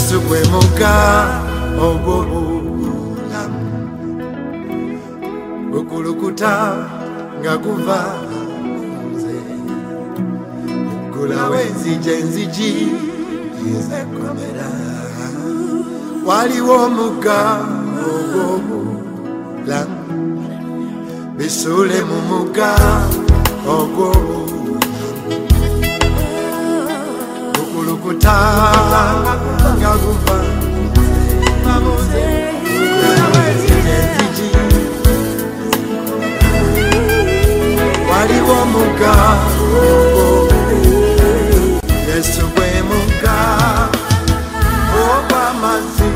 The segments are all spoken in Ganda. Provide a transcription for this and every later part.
Yesu gwe mugga ogw'obulamu gukulukuta nga guva nze gulawo enzigi enzigi ezekomera waliwo omugga ogw'obulamu bisule mu mugga ogw'obulamu gukulukuta nga guva nze gulawo enzigi enzigi waliwo omugga Yesu gwe mugga ogw'amazzi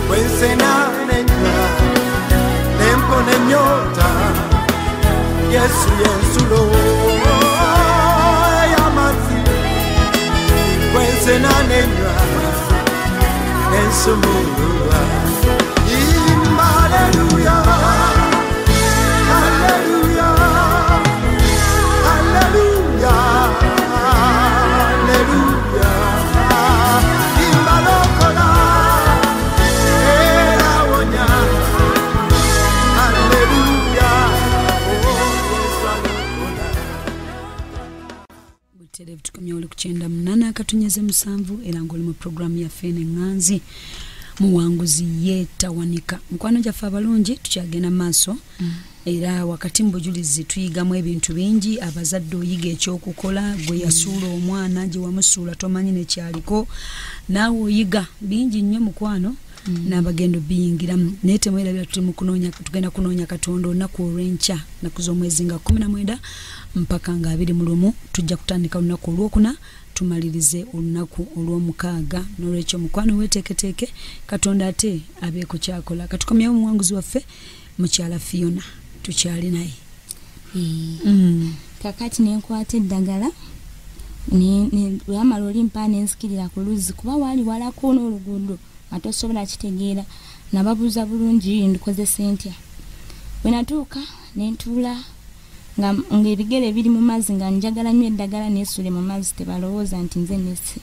gwensena nenywa nempona ennyota Yesu yensulo y'amazzi gwensena nenywa nensumululwa. Imba haleluya, haleluya, haleluya, haleluya. Imba lokola era wonya, haleluya. Oh, Yesu alokola. Butereevu tukomye oli ku 98.7 era ng'oli mu puroguramu yaffe eno eŋŋanzi muwanguzi yeetawanika. Mukwano gyaffe abalungi tukyagenda mu maaso era wakati mu bujulizi tuyigamu ebintu bingi. Abazadde oyiga ekyokukola, gwe yasuula omwana gye wamusuula tomanyi nekyaliko, naawe oyiga bingi nnyo mukwano n'abagenda obiyingiramu. Naye temwerabira tuli mu kunoonya, tugenda kunoonya Katonda olunaku olw'enkya, nnaku z'omwezi nga 19 mpaka nga 21. Tujja kutandika olunaku olwokuna tumalirize olunaku olw'omukaaga. N'olwekyo mukwano weeteeketeeke Katonda ate abeeko kyakola. Katukomyewo omuwanguzi waffe mukyala Fiona, tukyali naye. Kakati nenkwata eddagala bwamala olimpa nenzikirira ku luzzi kuba waali walako n'oluguudo nga tosobola kitegeera. Nababuuza bulungi ndikozesa ntya. Bwe natuuka nentuula ng'ebigere biri mu mazzi nga njagala nnyo eddagala neesule mu mazzi tebalowooza nti nze nesse.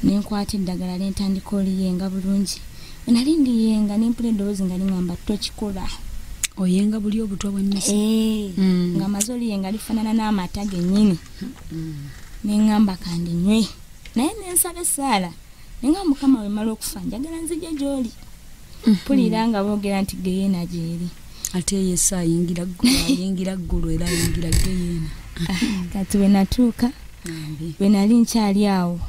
Nenkwata eddagala nentandika oliyenga bulungi. Bwe nali ndiyenga nempula eddoboozi nga liŋŋamba tokikola. Oyenga buli obutwa bw'emmese. Nga maze oliyenga lifaanana n'amata gennyini. Neŋŋamba kandinywe. Naye nensaba essaala. Nenga Mukama bwe mmala okufa njagala nzije gy'oli. Mpulira nga boogera nti geyeena gy'eri. Ate Yesu ayingira ggulu, ayingira ggulu era ayingira geyeena. Kati bwe natuuka bwe nali nkyali awo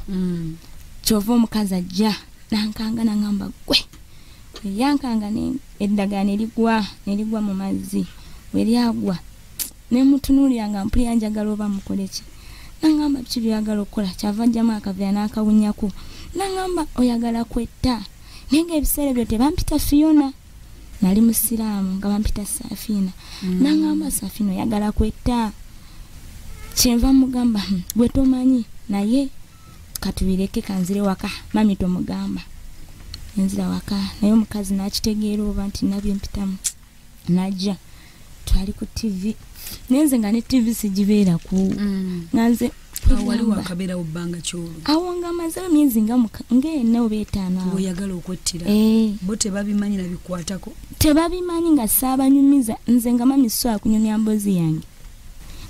kyova omukazi ajja nankanga naŋŋamba gwe. Yankanga eddagala ne ligwa mu mazzi. Bwe lyagwa ne mutunuulira nga mpulira njagala oba mukole ki. Naŋŋamba biki by'oyagala okukola, kyava ajjamu akaveera n'akawunyako. Naŋŋamba oyagala kwetta. Naye ng'ebiseera ebyo tebampita Fiona, nali musiraamu nga bampita Safina. Naŋŋamba Safina oyagala kwetta. Kyenva mugamba gwe tomanyi naye katubireke kanzire waka, mami tomugamba. Nzira waka naye omukazi n'akitegeera oba nti nabyo mpitamu. Najja twali ku TV naye nze nga ne TV sigibeeraku nga nze wali wakabeerawo bbanga kyolwo awo nga mazeewo emyezi nga ng'ena oba 5 awo. Oyagala okwettira bo tebabimanyi nabikwatako, tebabimanyi nga saabanyumiza. Nze nga mami so akunyumya mboozi yange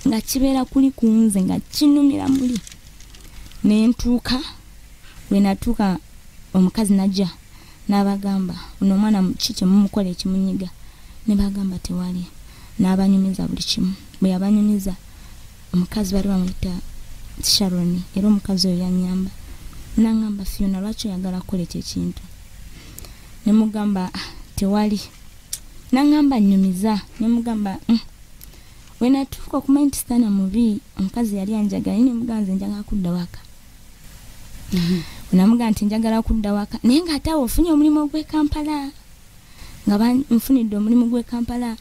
nga kibeera kuli ku nze nga kinumira muli. Nentuuka bwe natuuka omukazi najja n'abagamba ono omwana ki kyemumukola ekimunyiga, ne bagamba tewali. N'abanyumiza buli kimu. Bwe yabanyumiza omukazi bali bamuyita Sharon, era omukazi oyo yannyamba n'aŋŋamba Fiona lwaki oyagala kukola ekyo ekintu. Ne mugamba tewali. N'aŋŋamba nnyumiza. Ne mugamba bwe natuuka okumanya nti sitaani mubi, omukazi yali anjagala naye ne mugamba nze njagala kudda waka. Namugamba nti njagala kudda waka naye ng'ate awo ofunye omulimu gw'e Kampala, nga nfunidde omulimu gw'e Kampala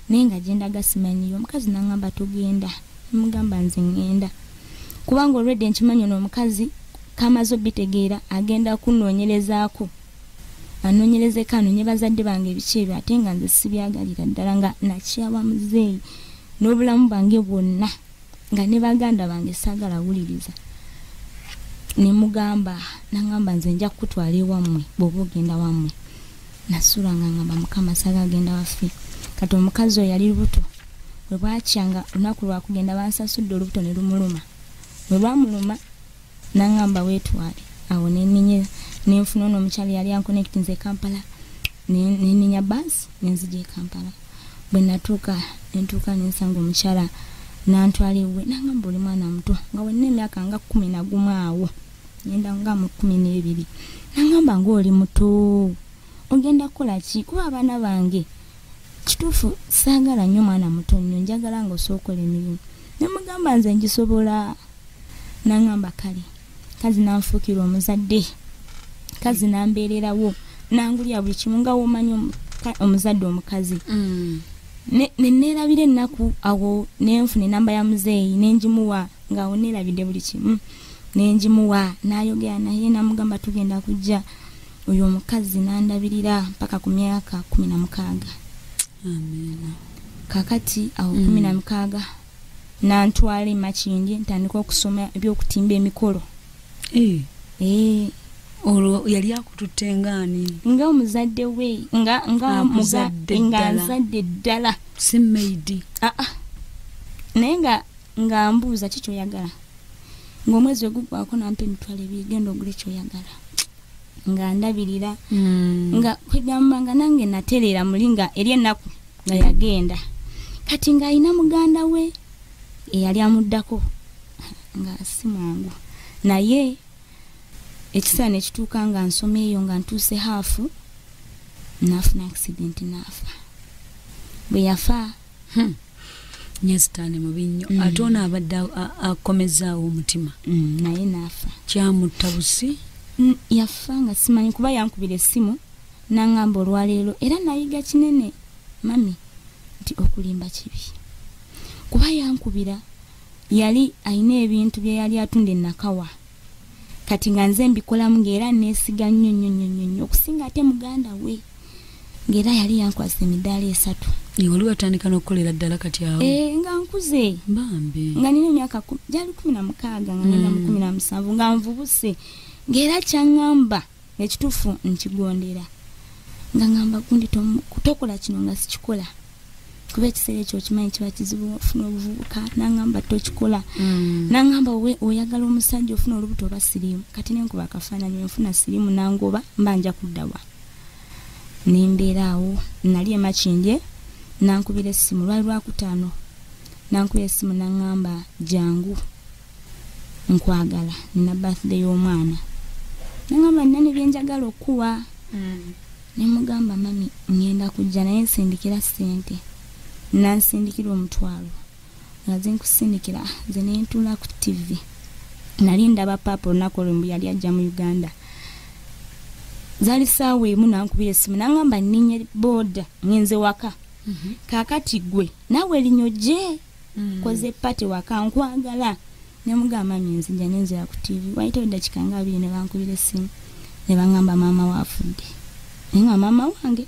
naye nga gye ndaga simanyiyo. Omukazi n'aŋŋamba togenda. Nemugamba nze ŋŋenda kubanga olwedde nkimanyi ono omukazi kamaze obitegeera agenda kunoonyerezaako, anoonyerezeko anoonye bazadde bange ebiki ebyo, ate nga nze sibyagalira ddala nga nakyawa muzeeyi n'obulamu bwange bwonna nga ne baganda bange saagala wuliriza. Nemugamba nangamba nze nja kukutwala ewammwe bw'oba ogenda wammwe. Nasula nga ngamba Mukama saga agenda waffe. Kati omukazi oyo yali lubuto, bwe bwakyanga lunaku lwakugenda bansasudde olubuto ne lumuluma. Bwe lwamuluma nangamba weetwale. Awo neninye nenfuna ono omukyala yali ankonectinze e Kampala, neninya baasi nenzija e Kampala. Bwe natuuka nentuuka nensanga omukyala nantwala ewuwe, nangamba oli mwana muto nga wenna emyaka nga 11 awo, ngenda nga mu 12. Nangamba ng'oli muto ogenda kukola ki? Kuba abaana bange kituufu saagala nnyo mwana muto nnyo, njagala ng'osookola emirimu. Nemugamba nze ngisobola. Nangamba kale. Kazi nanfuukira omuzadde, kazi nambeererawo, nangulya buli kimu nga womanyi omuzadde omukazi. Neneerabira ennaku awo nenfuna enamba ya muzeeyi nengimuwa, nga awo neerabidde buli kimu nengimuwa. N'ayogera naye namugamba tugenda kujja. Oyo omukazi nandabirira mpaka ku myaka 16. Amiina. Kakati awo 16 nantwala e Makindye ntandika okusoma ebyokutimba emikolo. Olwo yali akututte ngaani? Nga omuzadde we, nga nzadde ddala, si maid. Naye nga mbuuza ki kyoyagala, ng'omwezi we guggwako nampa 20,000 genda ogule kyoyagala. Nga ndabirira, nga kwegamba nga nange natereera muli nga eri ennaku nga yagenda. Kati ng'alina muganda we eyali amuddako nga si mwangu, naye ekiseera ne kituuka nga nsoma eyo nga ntuuse haafu, nafuna accident naafa. Bwe yafa nye sitaani mubi nnyo. Ate ono abadde akomezaawo omutima, naye naafa. Kyamutta busi? Yafa nga simanyi, kuba yankubira essimu nangamba olwaleero. Era nayiga kinene mami nti okulimba kibi, kuba yankubira yali alina ebintu bye yali atunda e Nakawa. Kati nga nze mbikolamu ng'era neesiga nnyo nnyo nnyo nnyo okusinga ate muganda we, ng'era yali yankwasa emidaala 3. Wali watandika n'okukolera ddala kati awo? Nga nkuze. Bambi. Nga nina emyaka gyali 16 nga ngenda mu 17 nga nvubuse, ng'era kyaŋŋamba ekituufu nkigondera. Nga ŋŋamba gundi tokola kino nga sikikola, kuba ekiseera ekyo okimanyi kiba kizibu ofuna obuvubuka. Nangamba tokikola. Nangamba oyagala omusajja ofuna olubuto oba siriimu. Kati nenkuba akafaananyi nfuna siriimu nangoba mba nja kuddawa. Nembeera awo nali e Makindye, nankubira essimu lwali Lwakutaano, nankubira essimu naŋŋamba jangu nkwagala, nina birthday y'omwana. Nangamba nina ne byenjagala okuwa. Nemugamba mami ngenda kujja naye nsindikira ssente. Nansindikira 50,000. Nga zinkusindikira nze nentuula ku TV. Nali ndaba paapa olunaku olwo mbu yali ajja mu Uganda. Zaali ssaawa 1 nankubira essimu nangamba nninye booda ngenze waka. Kaakati gwe naawe linyojje koze pate waka nkwagala. Nemugamba mami nzija nenzira ku TV. Wayitawo eddakiika nga 2 ne bankubira essimu ne baŋŋamba maama we afudde. Naye nga maama wange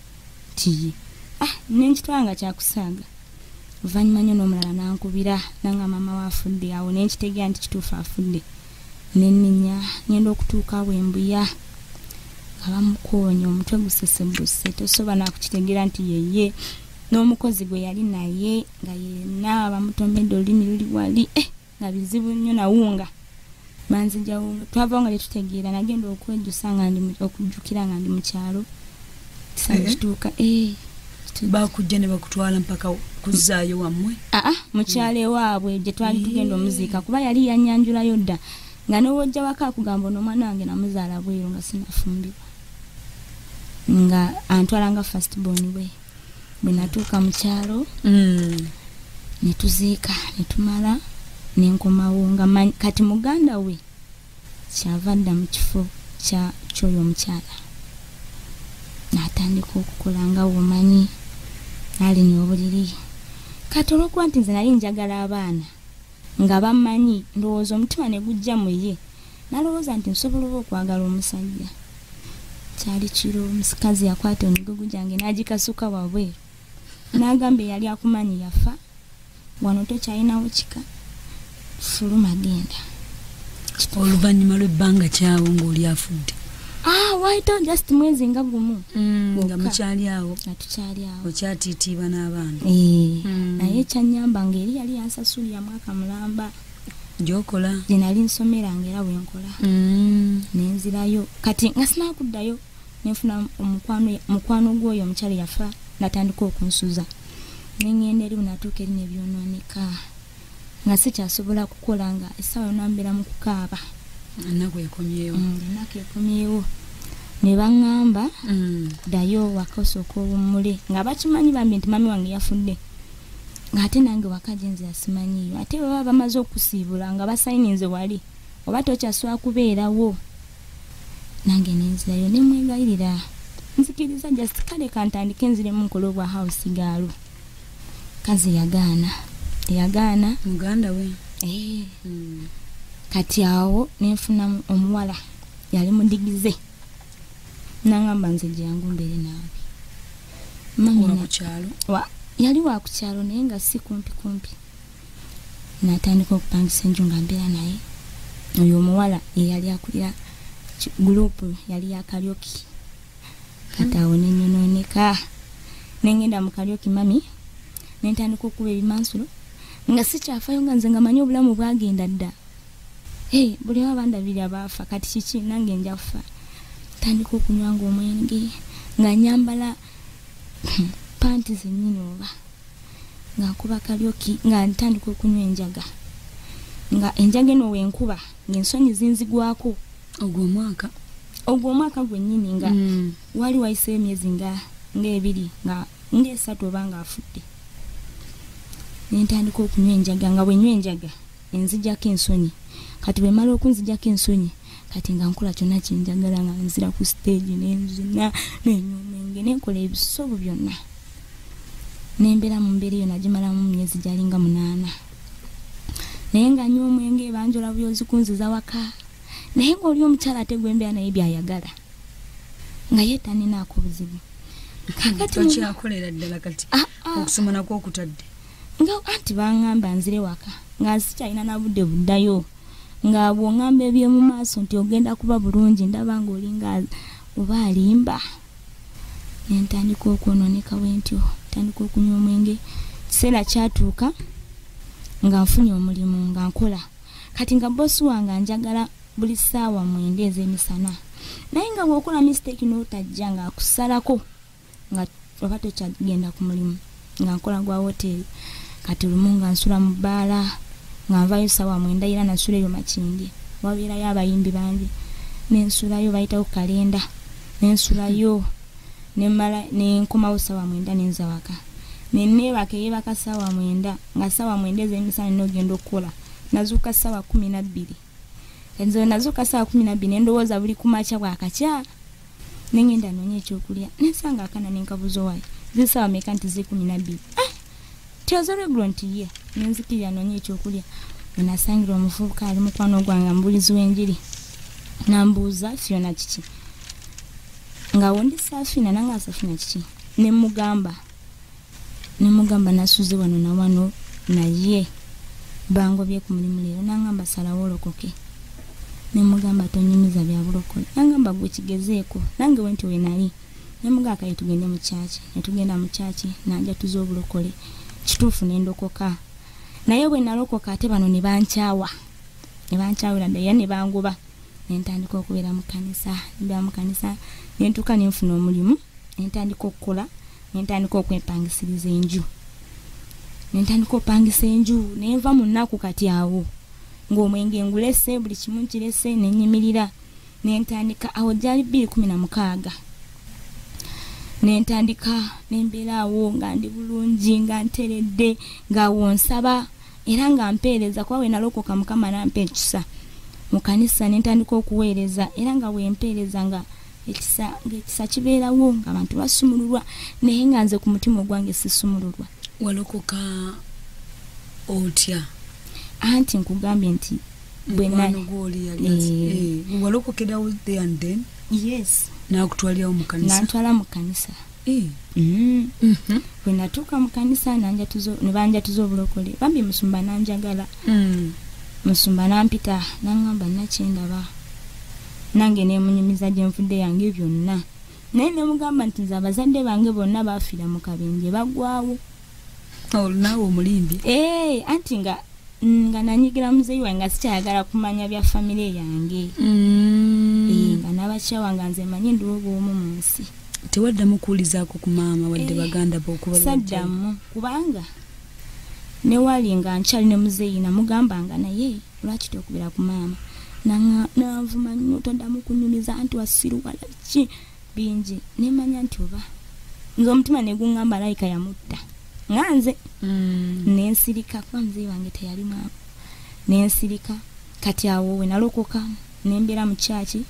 tiye. Nenkitwala nga kyakusaaga. Oluvannyuma nnyo n'omulala n'ankubira nanga maama we afudde. Awo nenkitegeera nti kituufu afudde. Nenninya ngenda okutuuka awo embuya nga bamukoonya omutwe gusesebuse, tosobola nakukitegeera nti yeye. N'omukozi gwe yali naye nga yenna bamutomedde olulimi luli wali, nga bizibu nnyo nawunga. Banzijawo twava nga tetutegeera, nagenda okwejjusa nga ndi okujjukira nga ndi mu kyalo. Kituuka bakujja ne bakutwala mpaka kuzzaayo wammwe? Mu kyalo ewaabwe gye twali tugenda omuziika, kuba yali yannyanjulayo dda. Nga n'owojja waka akugamba ono omwana wange namuzaala bweru nga sinnafumbirwa, nga antwala nga first born we. Bwe natuuka mu kyalo ne tuziika ne tumala nenkomawo nga kati muganda we kyava dda mu kifo ky'oyo omukyala. N'atandika okukola nga womanyi, n'alinya obuliri. Kati olw'okuba nti nze nali njagala abaana nga bammanyi, ndowooza omutima ne gujja mu ye, nalowooza nti nsobola oba okwagala omusajja. Kyali kiro, omukazi yakwata emigugu gyange n'agikasuka wabweru, n'agamba eyali akumanyi yafa, wano tokyalinawo kika, fuluma genda. Oluvannyuma lw'ebbanga kyawo ng'oli afudde? Waayitawo just mwezi nga gumu. Nga mukyali awo? Nga tukyali awo. Okyatiitiiba n'abaana? Naye kyannyamba ng'eri yali yansasulira mwaka mulamba. Gy'okola? Gye nali nsomera ng'era bwe nkola. Nenzirayo. Kati nga sinaba kuddayo, nenfuna mukwano gw'oyo omukyala yafa natandika okunsuza. Nengenda eri bwe natuuka eri ne byonooneka. Nga sikyasobola kukola, nga essaawa yonna mbeera mu kukaaba. Ennaku ekomyewo. Ennaku ekomyewo. Ne baŋŋamba ddayo waka osooke owummule, nga bakimanyi bambi nti mami wange yafudde, ng'ate nange waka gye nzira simanyiiyo. Ate bwe baba bamaze okusiibula nga basayininze wali, oba tokyasobola kubeerawo. Nange nenzirayo ne mwegayirira, nzikiriza just kale kantandike nziremu nkole obwa house girl. Kazi yagaana, yagaana. Muganda we? Eh. Kati awo nenfuna omuwala yali mudigize, nangamba nze jangu mbeere naawe. Mami Wa ku kyalo? Yali wa ku kyalo naye nga si kumpi kumpi. Natandika okupangisa enju nga mbeera naye. Oyo omuwala ye yali akulira gurupu yali ya karaoke. Kati awo nenyonooneka, nengenda mu karaoke mami, nentandika okuba ebimansulo nga sikyafaayo, nga nze nga manyi obulamu bwagenda dda. Hey, buli omu abandabirira baafa, kati kiki nange nja kufa. Ntandika okunywanga omwenge, nga nyambala panti zennyini, oba nga nkuba karaoke, nga ntandika okunywa enjaga, nga enjaga eno wenkuba ng'ensonyi zinzigwako. Ogwo omwaka? Ogwo omwaka gwennyini, nga wali wayiseeyo emyezi nga ng'ebiri nga ng'esatu oba ng'afudde. Nentandika okunywa enjaga, nga bwe nywa enjaga enzijjako ensonyi. Kati bwe mala okunzijjako ensonyi, kati nga nkola kyonna kyenjagala, nga nzira ku stage nenzina, nenywa omwenge, nenkola ebisobo byonna, nembeera mu mbeera eyo. Nagimalamu mu myezi gyalinga 8, naye nga nywa omwenge, banjola buyozi kunziza waka. Naye ng'oli omukyala ate gwembeera naye byayagala, nga ye taninaako buzibu. Kakati Tokyakolera ddala kati? Ah, ah. Okusoma nakwo okutadde? Nga anti baŋŋamba nzire waka, nga sikyalina na budde buddayo, nga bw'oŋŋamba eby'omu maaso nti ogenda kuba bulungi, ndaba ng'olinga oba alimba. Nentandika okwonooneka bwe ntyo, ntandika okunywa omwenge. Kiseera kyatuuka nga nfunye omulimu nga nkola. Kati nga bosi wange anjagala buli ssaawa 9 ez'emisana, naye nga bw'okola mistake n'otajja, ng'akusalako, nga oba tokyagenda ku mulimu. Nga nkola gwa woteeri. Kati lumu nga nsula mu bbaala, nga nvayo ssaawa 9, era nasula eyo Makindye, wabeerayo abayimbi bangi, nensulayo, bayitawo kalenda, nensulayo, nemala nenkomawo ssaawa 9, nenza waka neneebaka. Eyeebaka ssaawa 9, nga ssaawa 9 ez'emisana nina ogenda okukola. Nazuuka ssaawa 12. Nze nazuuka ssaawa 12, nendowooza buli kumakya bwakakya, nengenda noonya ekyokulya, nensanga akaana, nenkabuza, "Owaye, ziri ssaawa meka?" Nti ziri 12. "Ah, tyoza olweggulo?" Nti ye. Nenzikirira noonya ekyokulya, wenasangira omuvubuka ali mukwano gwange, mubulizi w'enjiri. Nambuuza, "Fiona kiki?" Nga wondi Saafina nange Safina kiki? Nemugamba nasuze wano na wano, naye bangobye ku mulimu leero. Nangamba, "Salawo olokoke." Nemugamba, "Tonyumiza bya bulokole." Nangamba, "Gwe kigezeeko." Nange we nti wenali nemugamba, "Kale tugende mu kyaki." Netugenda mu kyaki, nanjatuza obulokole. Kituufu nendokoka, naye bwe nalokoka ate bano ne bankyawa, ne bankyawira ddala era ne bangoba. Nentandika okubeera mu kanisa, nembeera mu kanisa, nentuuka nenfuna omulimu, nentandika okukola, nentandika okwepangisiriza enju, nentandika opangisa enju, nenva mu nnaku. Kati awo ng'omwenge ngulese, buli kimu nkirese, nenyimirira, nentandika. Awo gyali 2016. Nentandika nembeera awo nga ndi bulungi, nga nteredde, ng'awo nsaba era nga mpeereza, kuba we nalokoka Mukama nampa ekisa mu kanisa, nentandika okuweereza, era nga wempeereza nga ekisa kibeerawo, ng'abantu basumululwa, naye nga nze ku mutima ogwange sisumululwa. Walokoka otya? Anti nkugambye nti bwe Mukwano gwoli yali Eh. Walokokerawo there and then? Yes. Nakutwalirawo mu kanisa? Nantwala mu kanisa. Bwe natuuka mu kanisa, ne banjatuza obulokole. Bambi musumba nanjagala. Musumba nampita nangamba nakyendaba nange nemunyumiza gye nvudde yange byonna, naye nemugamba nti nze abazadde bange bonna bafiira mu kabenje bagwawo. Olunaawe omulimbi. Anti nga nanyigira muzeeyi wange nga sikyayagala kumanya bya famire yange. Nga n'abakyawa nga nze manyi ndiwo bw'omu mu nsi. Tewaddamu kuwulizaako ku maama wadde baganda bo okuba saddamu, kubanga newali nga nkyali ne muzeeyi namugambanga naye lwaki tokubira ku maama, nanvuma nnyo toddamu kunyumiza anti wasiruwala ki bingi. Nemanya nti oba nze omutima ne guŋŋamba layika yamutta nga nze nensirika, kuba muzeeyi wange teyali mwangu, nensirika. Kati awo we nalokoka nembeera mu kyaki,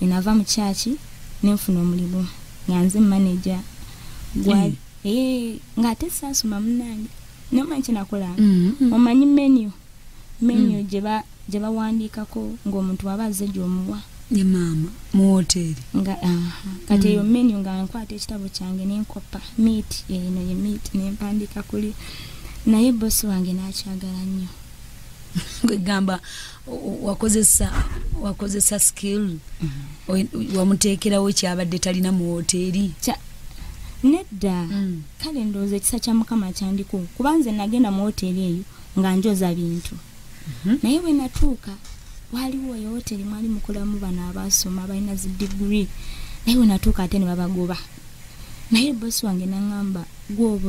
we nava mu kyaki nenfuna omulimu nga nze manager gwa ng'ate saasoma munnange, nomanyi kye nakolanga. Omanyi menu gye bawandiikako ng'omuntu waba azze gy'omuwa ye maama mu woteeri nga kati eyo menu nga nkwata ekitabo kyange nenkopa meat, eno ye meat nempandiika kuli, naye bosi wange n'akyagala nnyo. Kwegamba wakozesa skill, wamuteekerawo kyabadde talina mu woteeri. Nedda, kale ndowooza ekisa kya Mukama kyandiko, kuba nze nagenda mu woteeri eyo nga njoza bintu. Naye bwe natuuka waliwo eyo woteeri mwali mukolamu bano abaasoma balina zi degree, naye bwe natuuka ate ne babagoba. Naye bosi wange n'aŋŋamba gw'oba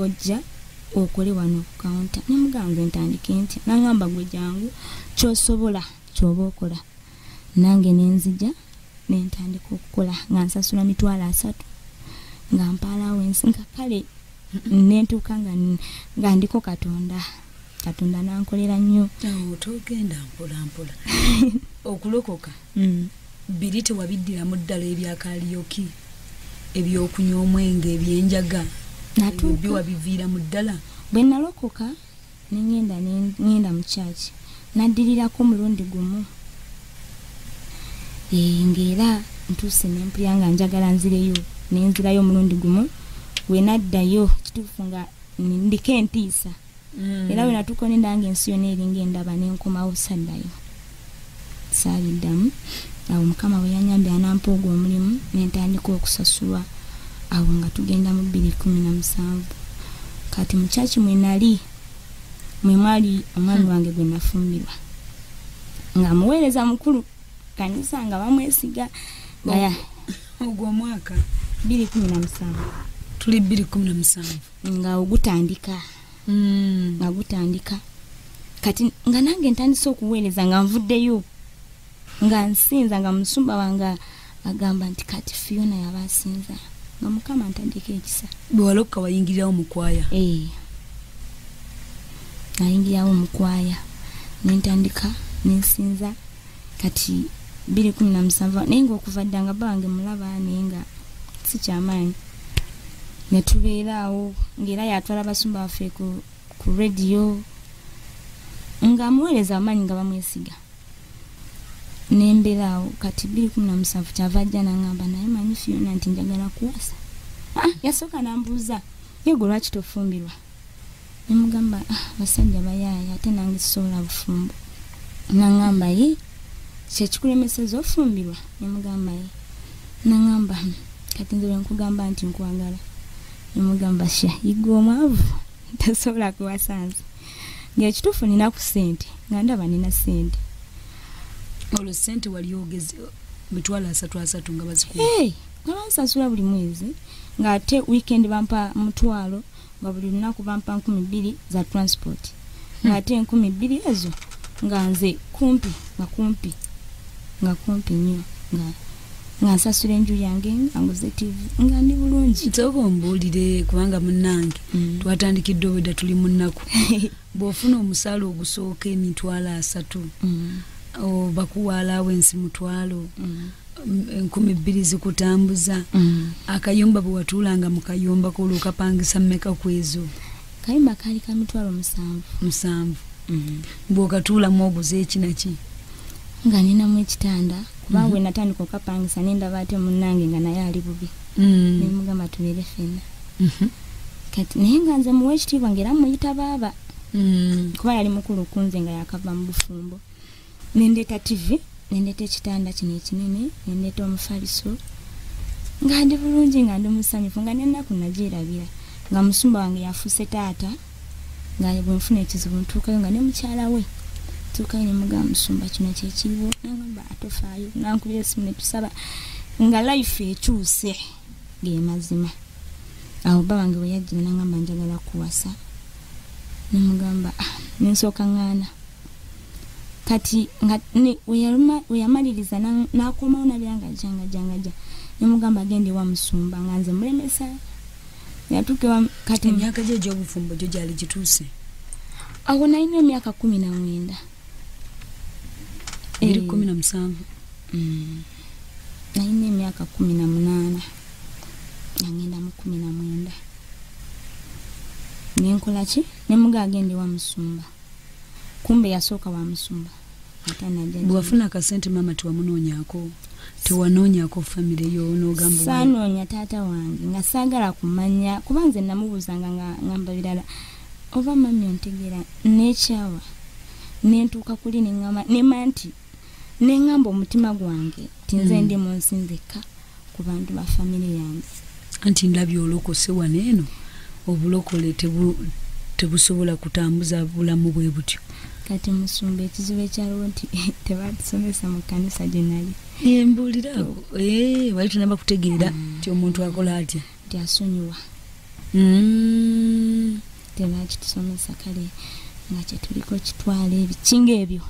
ojja okole wano ku counter. Nemugamba nze ntandike ntya? N'aŋŋamba gwe jangu ky'osobola ky'oba okola. Nange nenzija nentandika okukola nga nsasula 300,000 nga mpaalawo ensi, nga kale nentuuka nga ndiko Katonda. Katonda nankolera nnyo. Awo togenda mpola mpola. Okulokoka biri tewabiddiramu ddala ebya karaoke, ebyokunywa omwenge, ebyenjaga, Natuuka. wabiviiramu ddala? Bwe nalokoka nengenda ngenda mu kyaki, naddirirako omulundi gumu, ng'era ntuuse nempulira nga njagala nzireyo, nenzirayo omulundi gumu. We naddayo kituufu nga ndiko entiisa, era bwe natuuka nenda nga ensi yonna eringa endaba, nenkomawo saddayo, saabiddamu. Awo Mukama bwe yanyambye anampa ogwo omulimu nentandika okusasulwa. Awo nga tugenda mu 2017. Kati mu kyaki mwe nali mwe mwali omwami wange gwe nafumbirwa, nga muweereza mukulu kanisa, nga bamwesiga nga Ogwo omwaka? 2017. Tuli 2017. Nga ogutandika, nga gutandika. Kati nga nange ntandise okuweereza, nga nvuddeyo nga nsinza, nga musumba wange agamba nti kati Fiona yaba asinza, nga Mukama ntaddeko ekisa. Bwe walokoka wayingirirawo mu kwaya? Nayingirawo mu kwaya nentandika nensinza. Kati 2017, naye ngaokuva dda nga bba wange mulaba, naye nga si kyamaanyi. Netubeera awo ngaera yatwala basumba baffe ku rediyo, nga amuweereza amaanyi, nga bamwesiga. Nembeera awo. Kati 2017 kyava ajja naŋŋamba, naye manyi Fiona nti njagala kuwasa. Yasooka nambuuza, yego lwaki tofumbirwa? Nemugamba, basajja bayaaya, ate nange sisobola bufumbo. Naŋŋamba, ye kyekikulemeseza ofumbirwa? Nemugamba ye. Naŋŋamba, kati nze bwe nkugamba nti nkwagala? Nemugamba, sha igwe omwavu tasobola kuwasa nze, ng'ekituufu nina ku ssente, nga ndaba nina ssente. Olwo ssente wali ogeze 300,000 nga bazikuwa? Hey, nga bansasula buli mwezi, ng'ate weekend bampa 500, nga buli lunaku bampa 2,000 za transport, ng'ate 2,000 ezo nga nze kumpi nga kumpi nnyo nga nsasula enju yange, nga nguze TV, nga ndi bulungi. Nsooka ombuulire, kubanga munnange twatandikidde obwedda tuli mu nnaku. Bw'ofuna omusaala ogusooka 300,000, bakuwa allowance 500, 2,000 zikutambuza. Akayumba bwe watuulanga mu kayumba kolwo okapangisa mmeka ku ezo? Kayumba kaali ka 700,000. 7. Bw'okatuulamu oguze ekinaki? Nga ninamu ekitanda, kubanga bwe natandika okapangisa nendaba ate munnange nga naye ali bubi, nemugamba tubeere ffenna. Kati naye nga nze muwa ekitiibwa, ngaera muyita baaba. Kuba yali mukulu kunze nga yakava mu bufumbo. Nendeeta TV, nendeeta ekitanda kino ekinene, nendeeta omufaliso. Nga ndi bulungi, nga ndi musanyufu, nga n'ennaku nagyerabira. Nga musumba wange yafuuse taata, nga bwe nfuna ekizibu ntuukayo nga ne mukyala we. Ntuukayo ne mugamba musumba kino kye kiriwo, n'angamba atofaayo, n'ankubira essimu ne tusaba. Nga life ekyuse ge mazima. Awo bba wange bwe yajja n'angamba njagala kuwasa. Ne mugamba ne nsooka ŋŋaana. Kati nga we yamaliriza n'akomawo n'abeera nga ajja nga ajja nga ajja. Ne mugamba agende wa musumba nga nze mulemesa. Yatuuka ewa kati emyaka gye egy'obufumbo gyo gyali gituuse? Awo nalina emyaka 19. Eri 17. Nalina emyaka 18. Nagenda mu 19. Ne nkola ki? Ne mugamba agende wa musumba. Kumbe yasooka wa musumba. Ate n'ajja. Bwe wafuna akasente maama tewamunoonyaako? Tewanoonyaako famire yo n'ogamba? Saanoonya taata wange nga saagala kumanya kuba nze namubuuzanga nga ngamba birala. Oba mami ontegeera n'ekyawa. Ne ntuuka kuli ne ŋŋamba ne mmanya nti ne ŋŋamba omutima gwange nti nze ndi mu nsi nzekka ku bantu ba famire yange. Anti ndabye olokose wano eno, obulokole tebusobola kutambuza bulamu bwe butyo. Kati musumba ekizibu ekyaliwo nti tebatusomesa mu kkanisa gye nali. Mbuuliraako. Wali tonaba kutegeera nti omuntu akola atya? Nti asonyiwa. Tebakitusomesa kale nga kye tuliko kitwala ebikinga ebyo.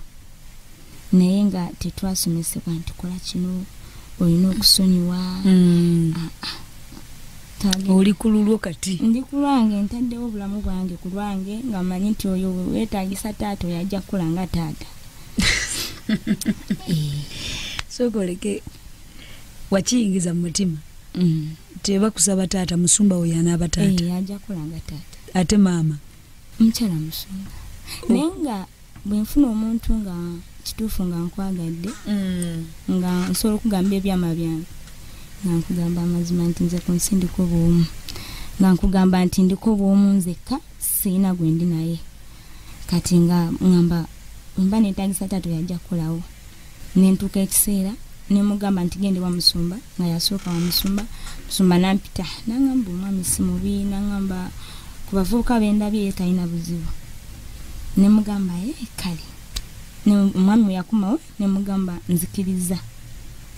Naye nga tetwasomesebwa nti kola kino olina okusonyiwa. Oli ku lulwo kati? Ndi ku lwange, ntaddewo obulamu bwange ku lwange nga mmanyi nti oyo weetaagisa taata oyo ajja kukola nga taata. Sooka oleke wakiyingiza mu mutima. Tebakusaba taata, musumba oyo anaaba taata. Ajja kukola nga taata. Ate maama? Mukyala musumba. Naye nga bwe nfuna omuntu nga kituufu nga nkwagadde, nga nsobola okugamba ebyama byange. Nga nkugamba amazima nti nze ku nsi ndiko bw'omu. Nga nkugamba nti ndiko bw'omu nzekka, sirina gwe ndi naye. Kati nga ŋŋamba mba neetaagisa taata oyo ajja kukolawo. Ne ntuuka ekiseera ne mugamba nti genda wa musumba, nga yasooka wa musumba, musumba n'ampita. N'aŋŋamba omwami si mubi, n'aŋŋamba ku bavubuka be ndabye ye talina buzibu. Ne mugamba kale. Omwami we yakomawo ne mugamba nzikiriza.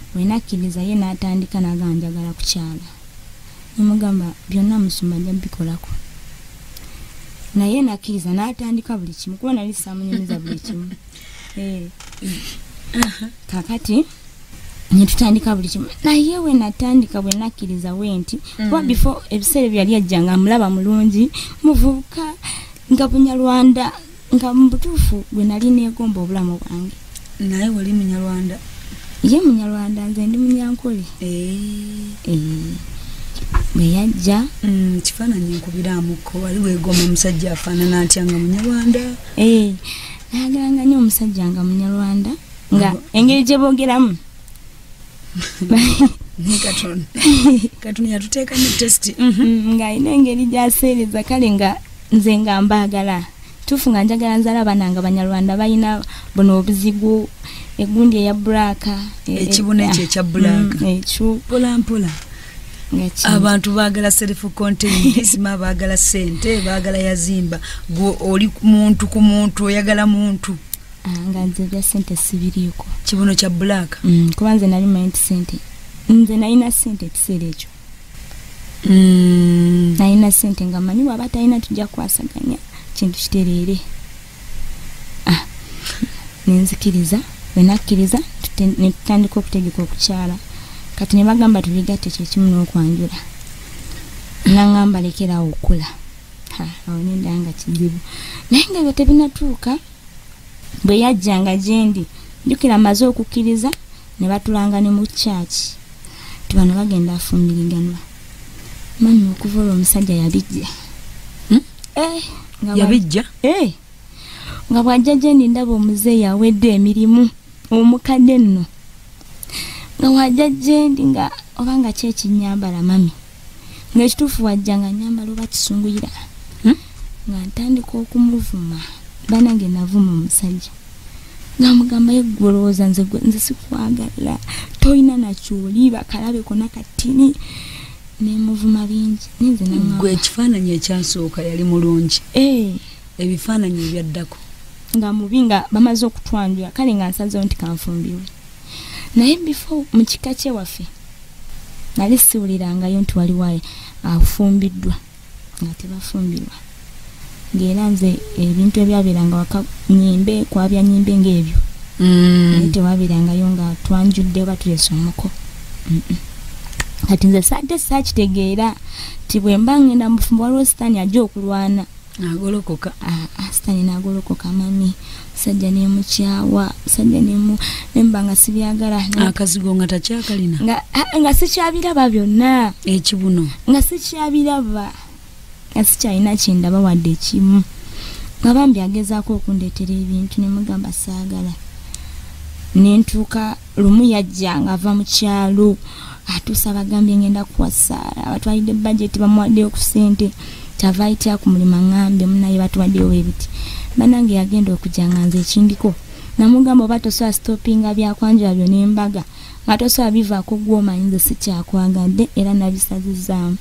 Bwe nakkiriza ye n'atandika n'agamba njagala kukyala. Ne mugamba byonna musumba nja bikolako. Naye nakkiriza n'atandika buli kimu kuba nali saamunyumiza buli kimu. Kaakati ne tutandika buli kimu. Naye we natandika bwe nakkiriza we nti kuba before ebiseera ebyo yali ajja nga mulaba mulungi, muvubuka nga Bunyarwanda, nga mu butuufu gwe nali neegomba obulamu bwange. Naye wali Munyarwanda? Ye Munyarwanda, nze ndi Munyankole. Bwe yajja kifaananyi nkubiraamuko, wali weegomba omusajja afaanana atya nga Munyarwanda? Nayagalanga nnyo omusajja nga Munyarwanda, nga engeri gye boogeramu. Katono. Katono yatuteekamu test. Ng'alina engeri gy'aseereza kale nga nze nga mbaagala. Tuufu nga njagala nzaala abaana nga Banyarwanda balina buno obuzigu, egundi eya black. Ekibuno ekyo ekya black. Ekyo. Mpola mpola. Abantu baagala self contained, sima baagala ssente, baagala yazimba. Gwe oli muntu ku muntu, oyagala muntu. Nga nze ebya ssente sibiriiko. Kibuno kya black. Kuba nze nali mmanyi nti ssente. Nze nalina ssente ekiseera ekyo. Nalina ssente nga mmanyi bw'aba talina tujja kukwasaganya kintu kitereere. Nenzikiriza, bwe nakkiriza ne tutandika okutegeka okukyala. Kati ne bagamba tubigatte kye kimu n'okwanjula. N'aŋŋamba lekera awo okula. Awo ne ndaba nga kizibu. Naye nga ebyo tebinatuuka, bwe yajjanga gye ndi, jjukira mmaze okukkiriza ne batulanga ne mu church. Nti bano bagenda afumbiriganwa. Mami okuva olwo omusajja yabijja. Yabijja? Nga bw'ajja gye ndi ndaba omuzeeyi awedde emirimu, omukadde nno. Nga wajja gye ndi nga oba nga ki ekinnyambala mami. Ng'ekituufu wajja nga nnyambala oba kisunguyira. Nga ntandika okumuvuma, banange navuma omusajja. Namugamba ye ggwe olowooza nze sikwagala, tolina nakyoli, bakalabe konna katini. Nemuvuma bingi. Nenze naŋŋamba. Gwe ekifaananyi ekyasooka yali mulungi. Ebifaananyi ebyaddako nga mubi, nga bamaze okutwanjula, kale nga nsazeewo nti kanfumbirwe. Naye before mu kika kyewaffe nali siwulirangayo nti waliwo afumbiddwa, nga tebafumbirwa. Ng'era nze ebintu ebyabeeranga waka nyimbe, kwabya nyimbe ng'ebyo. Naye tewabeerangayo nga twanjudde oba tuleese omuko. Kati nze sadde saakitegeera nti bwe mba ngenda mu bufumbo waliwo sitaani ajja okulwana. Agolokoka. Sitaani n'agolokoka mami. Musajja nemukyawa, musajja nemba nga sibyagala. Akazigo nga takyakalina. Nga sikyabiraba byonna. Ekibuno. Nga sikyabiraba. Nga sikyalina kyendaba wadde ekimu. Nga bambi agezaako okundeetera ebintu ne mugamba saagala. Ne ntuuka lumu yajja ng'ava mu kyalo, atuusa abagambye ngenda kuwasa, abatwalidde bajeti bamuwaddeyo ku ssente. Kyava ayitya ku mulimu aŋŋambye munnaye batuwaddeyo ebiti. Bannange yagenda okujja nga nze ekindiko. Namugamba oba tosobola sitopinga byakwanjula byo n'embaga, nga tosobola bivaako gw'omanyi nze sikyakwagadde era nabisazizzaamu.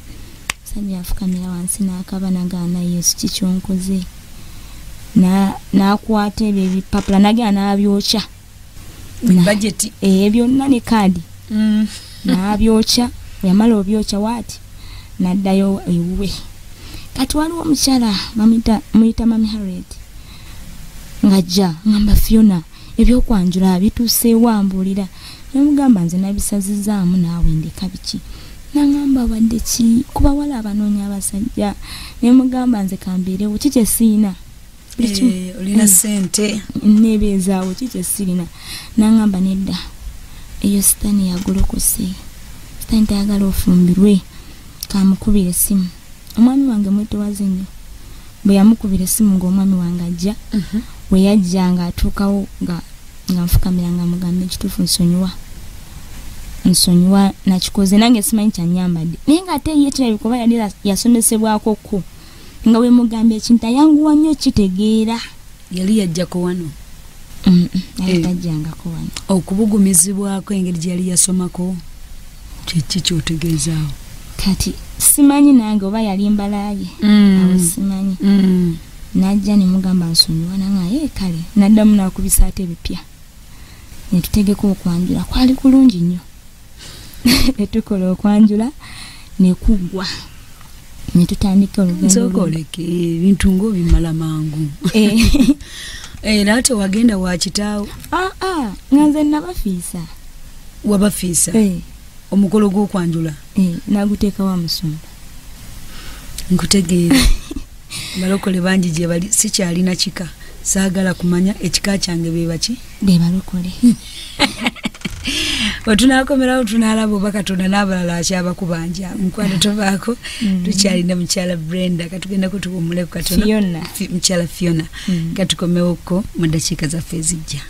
Musajja yafukamira wansi n'akaba n'agaana Yesu ki ky'onkoze. N'akwata ebyo ebipapula n'agenda n'abyokya. Bajeti. Byonna ne kaadi. N'abyokya, bwe yamala obyokya waati n'addayo ewuwe. Kati waliwo omukyala muyita Mami Harriet ng'ajja ngamba Fiona ebyokwanjula bituuseewo ambuulira. Ne mugamba nze nabisazizaamu naawe ndeka biki. N'aŋŋamba wadde ki ku bawala abanoonya abasajja. Ne mugamba nze kambeerewo ki kye siina. Olina ssente. Nneebeezaawo ki kye sirina. N'aŋŋamba nedda eyo sitaani yagolokose. Sitaani tayagala ofumbirwe. Kamukubira essimu. Omwami wange mwetowaze nnyo. Bwe yamukubira essimu ng'omwami wange ajja, bwe yajja ng'atuukawo nga nfukamira nga mugamba ekituufu nsonyiwa. Nsonyiwa nakikoze nange simanyi kyannyambadde. Naye ng'ate ye kirabika oba yali yasomesebwako ko. Nga bwe mugamba ekintu ayanguwa nnyo kitegeera. Yali yajjako wano? Yali tajjangako wano. Okubugumizibwako engeri gye yali yasomako kiki ky'otegeezaawo? Kati simanyi nange oba yali mbalaye. Awo simanyi. Najja ne mugamba nsonyiwa nange kale naddamu n'akubisa ate ebipya. Ne tutegeka okwanjula kwali kulungi nnyo. Ne tukola okwanjula ne kuggwa. Ne tutandika olugendo. Nsooka oleke ebintu ng'obimala mangu. Era tewagenda wa kitaawo? Nga nze nabafiisa. Wabafiisa? Omukolo gw'okwanjula? Naguteeka wa musumba. Nkutegeera. Balokole bangi gye bali sikyalina kika. Saagala kumanya ekika kyange be baki? Be balokole. Wetunaakomerawo tunaalaba oba Katonda n'abalala akyabakubanja. Mukwano tovaako tukyalina mukyala Brenda katugendako tuwummuleko katono. Fiona. Mukyala Fiona. Katukomewoko mu ddakiika zaffe ezijja.